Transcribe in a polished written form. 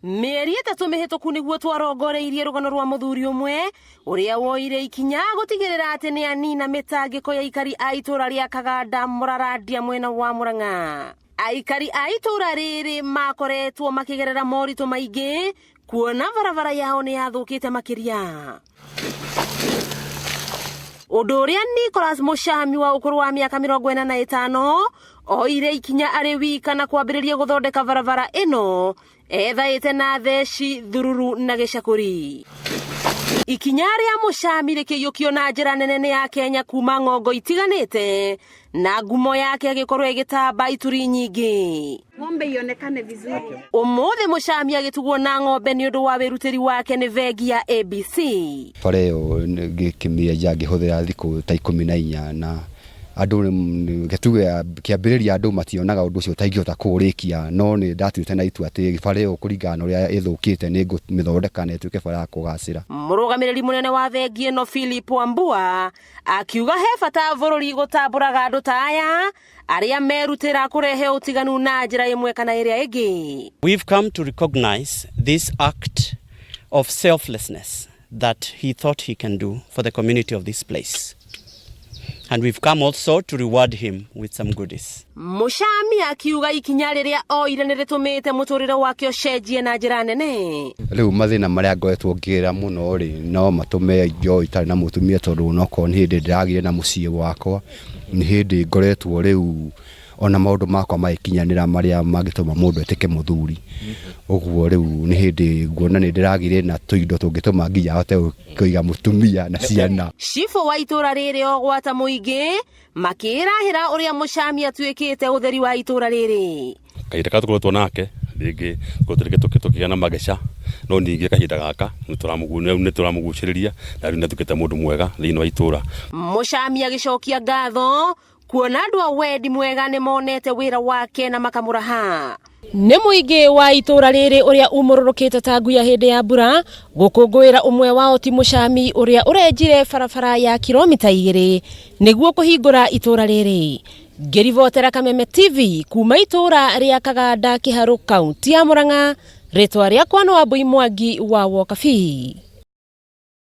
Mĩeri 3 mĩhĩtũku nĩguo twarongoreirie rũgano rwa mũthuri ũmwe ũrĩa woire ikinya gũtigĩrĩra atĩ nĩ anina mĩtangĩko ya aikari a itũũra rĩa Kaganda Mũrarandia mwena wa Mũrang'a. Aikari a itũũra rĩrĩ makoretwo makĩgerera moritũ maingĩ kuona barabara yao nĩ yathũkĩte makĩria. Ũndũ ũrĩa Nicholas Mũcami wa ũkũrũ wa mĩaka 45 oire ikinya arĩ wika na kwambĩrĩria gũthondeka barabara ĩno ethaĩte na theci, thururu na gĩcakũri. Ikinya rĩa Mũcami rĩkĩiyũkio na njĩra nene nĩ Akenya kuma ng'ongo itiganĩte na ngumo yake ĩgĩkorwo ĩgĩtamba ituri nyingĩ. Ng'ombe ionekane vizuri. Ũmũthĩ Mũcami agĩtugwo na ng'ombe nĩ ũndũ wa wĩrutĩri wake nĩ bengi ya ABC. Bara ĩyo ngĩkĩmĩenja ngĩhũthĩra thikũ ta 14 na andũ reke tuge kĩambĩrĩria andũ mationaga ũndũ ũcio ta ingĩhota kũũrĩkia no nĩ ndatuĩte na itua atĩ bara ĩyo kũringana na ũrĩa ĩthũkĩte nĩ ngũmĩthondeka na ĩtuĩke bara ya kũgacĩra. Mũrũgamĩrĩri mũnene wa bengi ĩno Philip Wambua akiuga he bata bũrũri gũtambũraga andũ ta aya arĩa merutĩra kũrehe ũtiganu na njĩra ĩmwe kana ĩrĩa ĩngĩ. We've come to recognize this act of selflessness that he thought he can do for the community of this place. And we've come also to reward him with some goodies. Mũcami akiuga ikinya rĩrĩa oire nĩ rĩtũmĩte mũtũrĩre wake ũcenjie na njĩra nene. Rĩu mathĩna marĩa ngoretwo ngĩgera mũno rĩ no matũme njoe itarĩ na mũtumia tondũ onokorwo nĩ hĩndĩ ndĩragĩire na mũciĩ wakwa, nĩ hĩndĩ ngoretwo rĩu ona maũndũ makwa magĩkinyanĩra marĩa mangĩtũma mũndũ etĩke mũthuri. Ũguo rĩu nĩ hĩndĩ nguona nĩ ndĩragĩire na tũindo tũngĩtũma nginya hote kũiga mũtumia na ciana. Cibũ wa itũra rĩrĩ o gwata mũingĩ makĩĩrahĩra ũrĩa Mũcami atuĩkĩte ũtheri wa itũra rĩrĩ. Kahinda karĩa tũkoretwo nake rĩngĩ tũkoretwo tũkĩgĩa na mageca no ningĩ kahinda gaka nĩ tũramũgucĩrĩria na rĩu nĩ atuĩkĩte mũndũ mwega thĩinĩ wa itũra. Mũcami agĩcokia ngatho kuona andũ a wendi mwega nĩ monete wĩra wake na makamũraha. Nĩ mũingĩ wa itũra rĩrĩ ũrĩa umũrũrũkĩte ta nguya hĩndĩ ya mbura gũkũngũĩra ũmwe wao ti Mũcami ũrĩa ũrenjire barabara ya kilomita 2 nĩguo kũhingũra itũra rĩrĩ. Ngĩribotera Kameme TV kuma itũra rĩa Kaganda Kĩharũ kaunti ya Mũrang'a, rĩtwa rĩakwa nĩ Wambui Mwangi wa Wokabi.